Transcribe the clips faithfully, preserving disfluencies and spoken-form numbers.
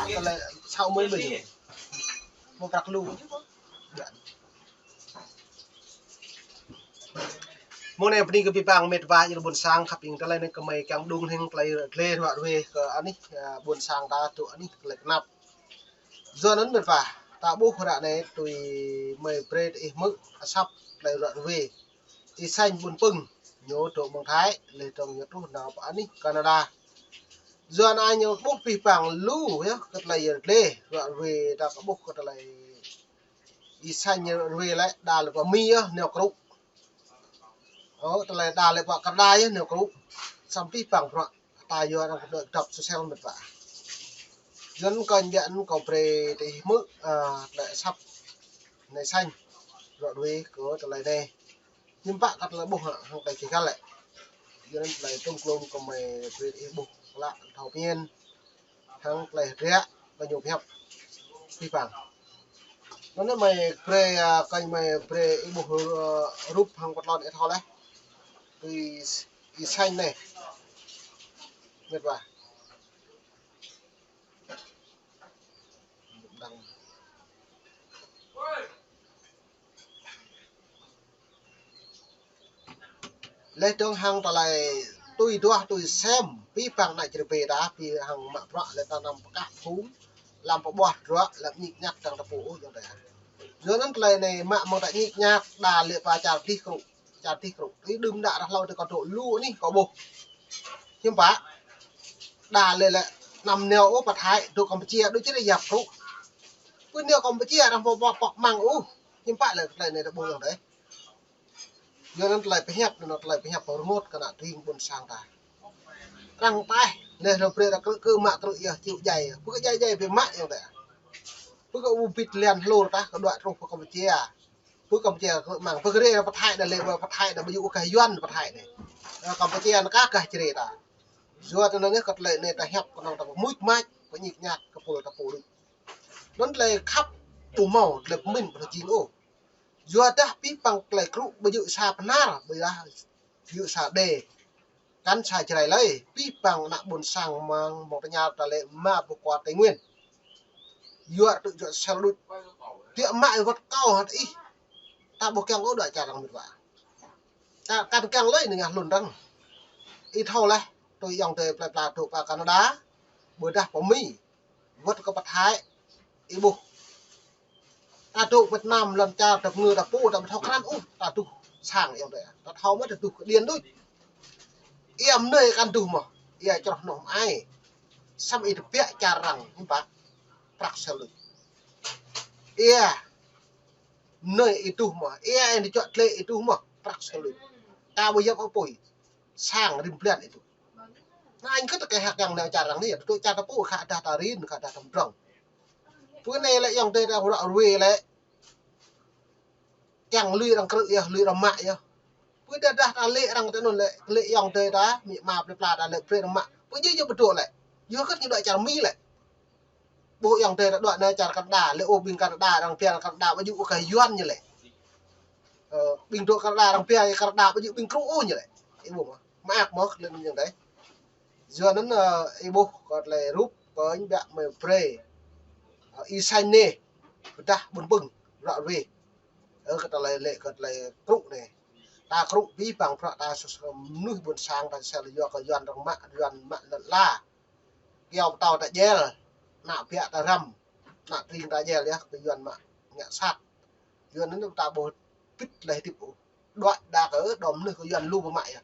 Tơlơi sáu mươi ƀơi ñu. Mơ̆ prăk lu. Mơ̆ng anai bơni kơ abih bang met wa ayŏng adơi ƀôn sang khăp ing, tơlơi anai kơmơi kiăng đung hing tơlơi tlĕ ruă ruê kơ anih, a, ƀôn sang ta tŭ anih tơlơi kơnăp. Yua anŭn met wa, ta ƀuh ră anai tui mơi brơi tơ ih hmư̆ asăp tơlơi ruă ruê. Y Sanh ƀun pưng, ñu dŏ mơ̆ng Thái, lĕ dŏng ñu truh nao pơ anih Canada. Yua anŭn ñu ƀuh abih bang lu yơh, kơ tơlơi yơh tlĕ ruă ruê, ta kơ ƀuh kơ tơlơi Y Sanh ruă ruê lĕ, đa lĕ pơ Mi yơh, nao krŭ. Ơ, tơlơi đa lĕ pơ Canada yơh, nao krŭ. Samơ̆ abih bang bruă ta yua arăng kơdŏp sosial met wa. Yua anŭn kơ ñu biă anŭn kơ brơi tơ ih hmư̆, a, tơlơi asăp anai Y Sanh ruă ruê kơ tơlơi anai. Hiư̆m pă kơ tơlơi ƀuh hăng tơlơi kơgăl lĕ. Yua anŭn tơlơi tŭm klôm kơmơi brơi tơ ih ƀuh klă thâo pơmĭn. Hăng tơlơi hơdră kơ ñu pơhiăp abih bang. Anŭn mơi brơi, a, kơ mơi brơi ih ƀuh, a, rup hăng pơtlon ih thâo laih. Tui Y Sanh anai. Met wa. Lĕ dŏng hăng tơlơi tui duah tui sem, abih bang ană čơrơbê ta, abih hăng mă bruă lĕ ta anăm pơkă phung, lăm pơƀuah bruă, lăm ñik ñak dăng tơpŭ ôh ayŏng adơi. Yua anŭn tơlơi anai mă mơ̆ng ta ñik ñak, đa lĕ pơ čar dih krŭ, čar dih krŭ. Tui đưm đă ră hlâo tơ kơ dŏ lu anih kơ ƀuh. Hiư̆m pă, đa lĕ lĕ anăm nao ôh pơ Thái, dŏ Kampuchia, dŏ čơrơyap krŭ. Pơ nao Kampuchia, arăng pơpŏk pŏk măng ôh. Hiư̆m pă lĕ tơlơi anai ta ƀuh ayŏng adơi. Yua anŭn tơlơi pơhiăp, anŭn tơlơi pơhiăp pơrơngot kơ ană tring ƀôn sang ta. Arăng taih, lĕ rơbrơi arăng krư̆ kơ mă krư̆ yơh, čih djai. Pơ kơ djai djai pơ mă ayŏng adơi. Pơ kơ ƀu bit lian hlur ta, kơ dŏ truh pơ Kampuchia. Pơ Kampuchia krư̆ măng, pơ kơ rê pơ Thái đa lĕ, pơ Thái đa ƀu djơ̆ ôh kơ Yuan pơ Thái anai. Ơ, Kampuchia anŭn kah kah čơrê ta. Yua tơ anŭn yơh kơ tơlơi anai ta hiăp kơnơ̆ng ta pơmuč mač, pơñik ñak kơ pôl ta pôl. Anŭn tơlơi khăp ƀu hmâo, tơlơi pơmĭn ƀu jing ôh. Yua dah abih bang tơlơi krŭ ƀu djơ̆ sa Bahnar, ƀu dah djơ̆ sa Đê. Kăn sa Jrai lơi, abih bang ană ƀôn sang mơ̆ng, mơ̆ng tơña ta lĕ mă pơ kual Tây Nguyên. Yua tŭ juă sel đuč. Tiă mă wơ̆t kâo hăt ih. Ta ƀu kiăng ôh dŏ čar arăng met wa. Ta kăn kiăng lơi nao ngă hlŭn arăng. Ih thâo laih, tui ayŏng adơi plơi pla dŏ pơ Canada, ƀôdah pơ Mi, wơ̆t kơ pơ Thái, ih ƀuh. Ta dŏ Việt Nam lŏn čar ta pơngư ta pô ta ƀu thâo krăn ôh, ta tuh sang ayŏng adơi. Ta thâo mơ̆ ta tuh kơ điện đôč. Ia mơnuih kăn tuh mơ̆, ia čroh noh mơai. Samơ̆ ih tơbiă čar arăng, hiư̆m pă, prăk sel đôč. Ia mơnuih ih tuh mơ̆, ia ih čuă tlĕ ih tuh mơ̆, prăk sel đôč. Ta ƀu yap apui, sang rĭm blan ih tuh. Anŭn kơ tơkeh hăk yang nao čar arăng anai, dŏ čar ta pô khă dah ta rin, khă dah ta mdrŏng. Pơ anai lĕ ayŏng adơi ta ruă ruê lĕ. Kiăng lui arăng krư̆ yơh, lui arăng mă yơh. Pơ dah dah ta lĕ arăng tơ anŭn lĕ, lĕ ayŏng adơi ta, amĭ ama plơi pla ta lĕ brơi arăng mă. Pơ jih jih ƀu dŏ lĕ. Yua kơ ñu dŏ čar Mi lĕ. Ƀuh ayŏng adơi ta dŏ nao čar Canada, lĕ ôh ƀing Canada, arăng pia Canada ƀu djơ̆ ôh kơ Yuan ñu lĕ. Ơ, ƀing dŏ Canada, arăng pia Canada ƀu djơ̆ ƀing krŭ ôh ñu lĕ. Ih ƀuh mơ̆, mơak mơ̆, tơlơi anŭn ayŏng adơi. Yua anŭn, ơ, ih ƀuh kơ tơlơi rup, kơ ñu biă mơi brơi. Ơ, Y Sanh anai, pơdah ƀun pưng, ruă ruê. Ơ, kơ tơlơi lĕ, kơ tơlơi krŭ anai. Ta krŭ abih bang bruă ta sơ̆ mơnuih ƀôn sang ta sel yua kơ Yuan arăng mă, Yuan mă lŏn ala. Kyâo pơtâo ta djel, ană biă ta răm, ană tring ta djel yơh, kơ Yuan mă ngă sat. Yuan anŭn ta ƀu bit lĕ hơdip ôh. Dŏ đa kơ đom mơnuih kơ Yuan lu pơmă yơh.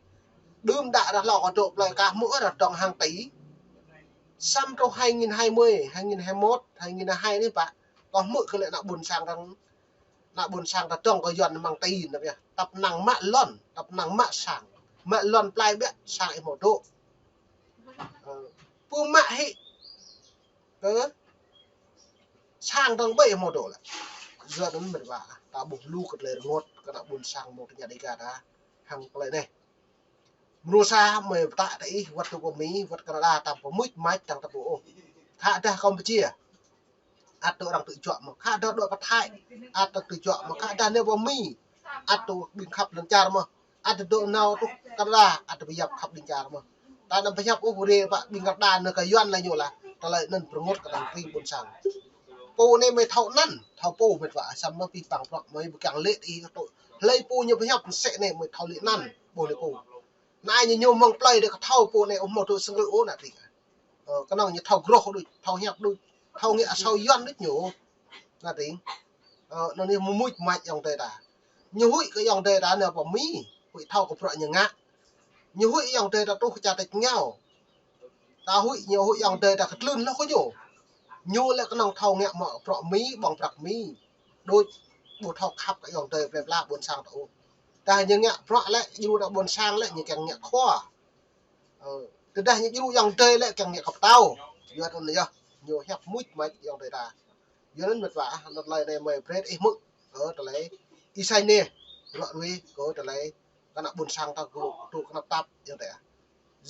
Đưm đă ră hlâo kâo dŏ plơi kah hmư̆ ră dŏng hàng tỉ. Samơ̆ truh hai nghìn hai mươi, hai nghìn hai mươi mốt, hai nghìn hai mươi hai anai pă, kâo hmư̆ kơ lĕ ană ƀôn sang arăng, ană ƀôn sang ta dŏng kơ Yuan mơ̆ng tỉ anŭn yơh. Tăp năng mă lŏn, tăp năng mă sang. Mă lŏn plơi biă, sang ih hmâo dŏ. Ơ, pơmă hĭ. Ơ, sang dŏng ƀơi ih hmâo dŏ lĕ. Yua anŭn met wa, ta ƀuh lu kơ tơlơi rơngot kơ ană ƀôn sang mơ̆ng tơña Dêga ta hăng tơlơi anai. Mrô sa mơi pơtă tơ ih, wơ̆t dŏ pơ Mi, wơ̆t Canada, ta pơmuč mač dăng ta pô ôh. Khă dah Kampuchia, ăt dŏ arăng tŭ juă mơ̆. Khă dah dŏ pơ Thái, ăt dŏ tŭ juă mơ̆. Khă dah nao pơ Mi, ăt dŏ ƀing khăp lŏn čar mơ̆. Ăt dŏ nao truh Canada, ăt dŏ pơhiăp khăp lŏn čar mơ̆. Ta anăm pơhiăp ôh, rê pă ƀing Canada nao kơ Yuan lĕ ñu lah. Tơlơi anŭn prơngot kơ tơlơi tring ƀôn sang. Pô anai mơi thâo anăn, thâo pô mĕt wa, samơ̆ pĭ păng prŏk mơi ƀu kiăng lĕ ih tŭ. Hlơi pô ñu pơhiăp msĕ anai mơi thâo lĕ anăn, ƀu lĕ pô. Anai ñu ñu mơ̆ng plơi dêh kơ thâo pô anai ƀu hmâo tŭ sơngơ̆ ôh ană tring. Ơ, kơnơ̆ng ñu thâo groh đôč, thâo hiăp đôč, thâo ngă asâo Yuan đôč ñu. Ană tring. Ơ, anŭn ñu mơ̆ muč mač ayŏng adơi ta. Ñu huĭ kơ ayŏng adơi ta anai pơ Mi, huĭ thâo kơ bruă ñu ngă. Ñu huĭ ayŏng adơi ta truh kơ čar tač rơngiao. Ta huĭ ñu huĭ ayŏng adơi ta kơtlưn hloh kơ ñu. Ñu lĕ kơnơ̆ng thâo ngă mă bruă Mi, ƀơ̆ng prăk Mi. Đôč ƀu thâo khăp kơ ayŏng adơi plơi pla ƀôn sang ta ôh. Tơdah ñu ngă bruă lĕ, djru ană ƀôn sang lĕ, ñu kiăng ngă khua. Ơ, tơdah ñu djru ayŏng adơi lĕ kiăng ngă kơ pơtao. Yua anŭn yơh, ñu hiăp muč mač ayŏng adơi ta. Yua anŭn mĕt wa, anŭn tơlơi anai mơi brơi ih hmư̆ kơ tơlơi Y Sanh anai, ră ruai kơ tơlơi kơ ană ƀôn sang ta gru tŭ kơnăp tap ayŏng adơi.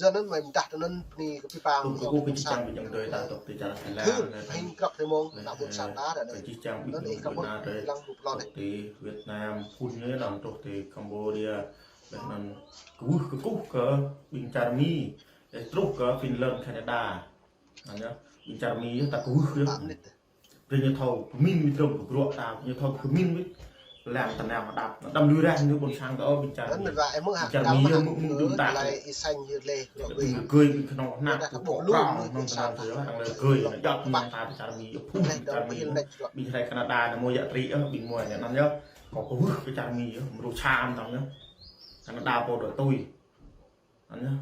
Yua anŭn mơi mơdah tui anŭn bơni kơ pĭ păng ayŏng adơi ƀôn sang. Thưr, hing krăp tơmông ană ƀôn sang ta ră anai. Anŭn ih kơ mơ̆n lăng lu plơi anai. Tui Việt Nam, phun anai lăng truh tui Cambodia. Laih anŭn kwưh kơkuh kơ ƀing čar Mi, laih truh kơ Finland, Canada. Anŭn yơh, ƀing čar Mi yơh ta kwưh yơh. Brơi ñu thâo pơmĭn mơdrŏng kơ bruă ta, ñu thâo pơmĭn mơ̆ lăng tơnap tap. Đăm lui rah ñu ƀôn sang ta ôh ƀing čar Mi. Ƀing čar Mi yơh mơ̆ng mơ̆ng đưm đă. Ƀing gơ̆i ƀing kơnong hơnăk kơ pô prong nong tơnap tơnap arăng lĕ gơ̆i, ană djŏp mơ̆ng ta ƀing čar Mi yơh phun ƀing čar Mi. Ƀing hrơi Canada anai mơ̆ yă tri yơh, ƀing mơ̆ anŭn yơh. Kâo kwưh kơ čar Mi yơh, mrô čam tăm yơh. Canada pô dŏ tui. Anŭn yơh.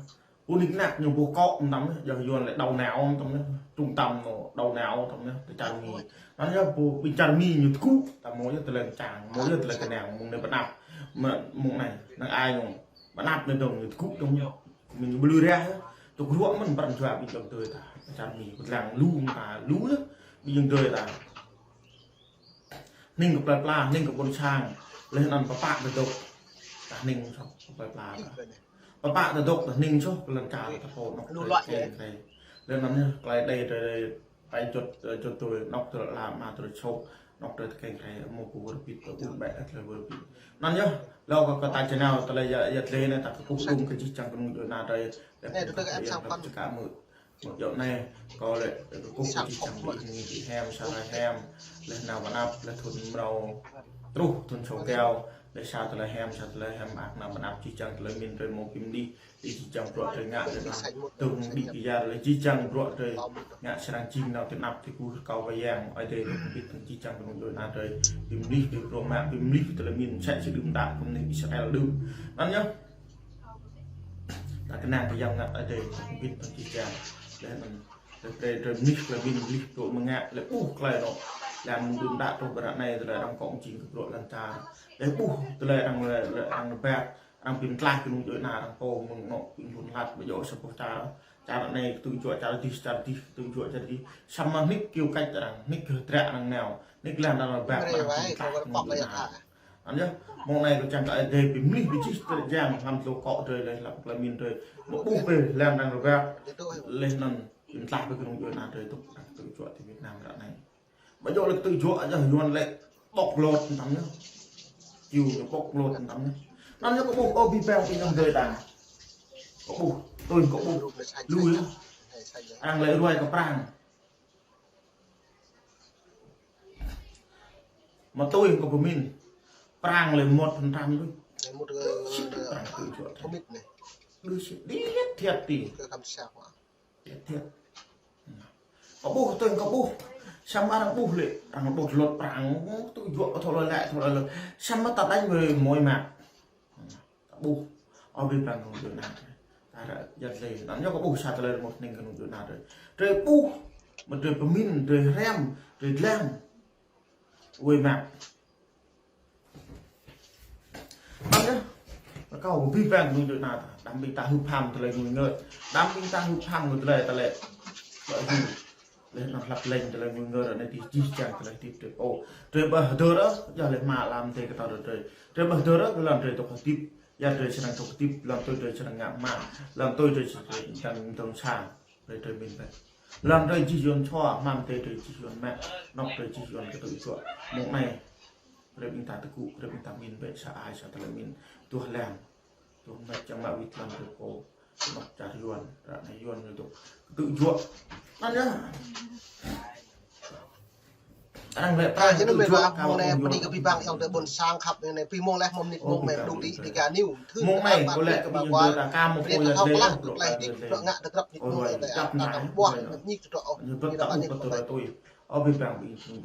Pô nik nak ñu ƀu kŏ tăm yơh, yua Yuan lĕ đầu não tăm yơh. Trung tâm nó đầu não tăm yơh, tơ čar Mi. Anŭn yơh, pô ƀing čar Mi ñu tơgŭ, ta mơ̆ yơh tơlơi čang, mơ̆ yơh tơlơi kơnang, mơ̆ng anai pơnăp. Mơ̆ng anai, năng ai ñu pơnăp anai dong ñu tơgŭ dong yơh. Mĭn ñu ƀu lui rah yơh. Tŭ kơ ruă mơ̆n pran jua ƀing dong tui ta. Čar Mi pơtlang lu ta, lu yơh. Ƀing dong tui ta. Hning kơ plơi pla, hning kơ ƀôn sang, laih anŭn pơpă tơdŏk. Ta hning soh kơ plơi pla ta. Pơpă tơdŏk ta hning soh kơ lŏn čar ta pô anŏ tơlơi tơkeng rai. Laih anŭn yơh, tơlơi đei tơlơi pai jŏt, jŏt tui, anŏ tơlơi la ma tơlơi sôk, anŏ tơlơi tơkeng rai, mơ̆ kơ wơr bĭt, kơ ƀuh ƀĕ tơlơi wơr bĭt. Anŭn yơh, lŏ kơ, kơ ta channel tơlơi yă, yă tơlơi anai ta kơkuh dum kơ jih jang kơnung djuai ana tơlơi, laih anŭn ta kơ yă pơčơkă mơ̆. Mơ̆ djŏ anai, kâo lĕ kơkuh kơ jih jang ƀing ih, ƀing Hem, sa rai Hem, laih nao pơnăp, laih thun mrâo truh thun sô keo, laih sa tơlơi Hem, sa tơlơi Hem, ak nao pơnăp jih jang tơlơi mĭn drơi mơ̆ pơmĭn, laih jih jang bruă drơi ngă, laih nao tơ̆ng đĭ kơ yar, laih jih jang bruă drơi ngă srăng jing nao tơnap tơkuh kâo wai yang, Ơi Adai pơmĭn tơ̆ng jih jang kơnung djuai ana drơi, pơmĭn, pơmĭn bruă mă, pơmĭn tơlơi mĭn, sĕ sĭ đưm đă, pơmĭn Israel đưm. Anŭn yơh. Ta kơnang kơ Yang Bơngăt Adai, ta kơkuh pơpŭ jih jang. Laih anŭn, laih brơi drơi mơnuih tơlơi ƀing mơnuih tŭ mơngă, laih ƀuh tơlơi anŭn. Laih anŭn đưm đă truh ƀơi ră anai, tơlơi arăng kông jing kơ bruă lŏn čar. Laih ƀuh tơlơi arăng, laih, laih arăng rơbat, arăng bi mơtlaih kơnung djuai ana arăng pô mơ̆ng anŏ ƀing hlŭn hlăt ƀu djơ̆ sa boh čar. Čar anai kơtư̆ juă čar adih, čar adih kơtư̆ juă čar adih. Samơ̆ nik kơyâo kač arăng, nik kơ hơdră arăng nao, nik laih anŭn arăng rơbat, arăng bi mơtlaih kơnung djuai ana. Anŭn yơh, mơ̆ng anai kâo čang kơ Ơi Adai pơmĭn pơjih tơlơi jang hlăm tlô akŏ drơi, laih hlăm tơlơi mĭn drơi. Mơ̆ ƀuh pơ laih anŭn rơbat, laih anŭn bi mơtlaih pơ kơnung djuai ana drơi tŭ, kơtư̆ juă ti Việt Nam ră anai. Ƀu djơ̆ lĕ kơtư̆ juă yơh, Yuan lĕ bộc lột tăm yơh. Kơyâo ñu bộc lột tăm yơh. Anŭn yơh kâo ƀuh ơ bi bang ƀing ayŏng adơi ta. Kâo ƀuh, tui kâo ƀuh. Lui yơh. Arăng lĕ ruai kơ prang. Mơ̆ tui kâo pơmĭn, prang lĕ một phần trăm đôč. Lĕ một, ơ, sĭt prang kơtư̆ juă. Không biết này. Đôč sĭt, điêt thiăt ti. Kơ khăm sa hua. Điêt thiăt. Kâo ƀuh, tui kâo ƀuh. Samơ̆ arăng ƀuh lĕ, arăng bộc lột prang, kơtư̆ juă kơ thâo lơi lĕ, thâo lơi lơi. Samơ̆ ta đánh với môi mạc. Ta ƀuh, ơ bi bang kơnung djuai ana. Ta ră yăt lĕ. Anŭn yơh kâo ƀuh sa tơlơi rơmut hning kơnung djuai ana drơi. Drơi ƀuh, mơ̆ drơi pơmĭn, drơi hrăm, drơi dlăng. Wơi mă. Anŭn yơh. Kâo ƀuh bi bang kơnung djuai ana ta. Đăm ƀing ta hưp ham tơlơi ngui ngơi. Đăm ƀing ta hưp ham ngui tơlơi, tơlơi. Ƀơi yu. Laih anŭn hlăp leng tơlơi ngui ngơi ră anai ti jih jang tơlơi hơdip drơi. Ơ, drơi ƀu hơdơr ôh, yua laih mă lăm tê kơ ta drơi. Drơi ƀu hơdơr ôh, lăm drơi tŏk hơdip. Yua drơi srăng tŏk hơdip, lăm tui drơi srăng ngă mă, lăm tui drơi srăng dŏng sa, drơi drơi mĭn bĕ. Lăm drơi jih Yuan čua, mă tê drơi jih Yuan mă, anŏ drơi jih Yuan kơtư̆ juă. Mơ̆ng anai, brơi ƀing ta tơgŭ, brơi ƀing ta mĭn bĕ, sa ai sa tơlơi mĭn. Tuh lăng, tuh mĕt čang mă wĭt lăm drơi pô. Anŭn čar Yuan, ră anai Yuan ñu tŭ, tŭ juă. Anŭn yơh. Arăng lĕ prah tŭ juă, kâo mơ̆ng anai pơđĭ kơ abih bang ayŏng adơi ƀôn sang khăp, anai pih mơ̆ng leh mơ̆ng mơnit mơ̆ng mĕ đung đĭ Dega News. Mơ̆ng anai kâo lĕ pih mơ̆ng dua ta ka mơ̆ng pô yă deh, tơlơi tơlơi dih, tơlơi ngă tơkrăp ñu mơ̆ng anai ta tơkrăp ƀuah ñu tơdrŏ. Ñu bơ̆t tơ̆ng tơlơi tui. Abih bang ƀing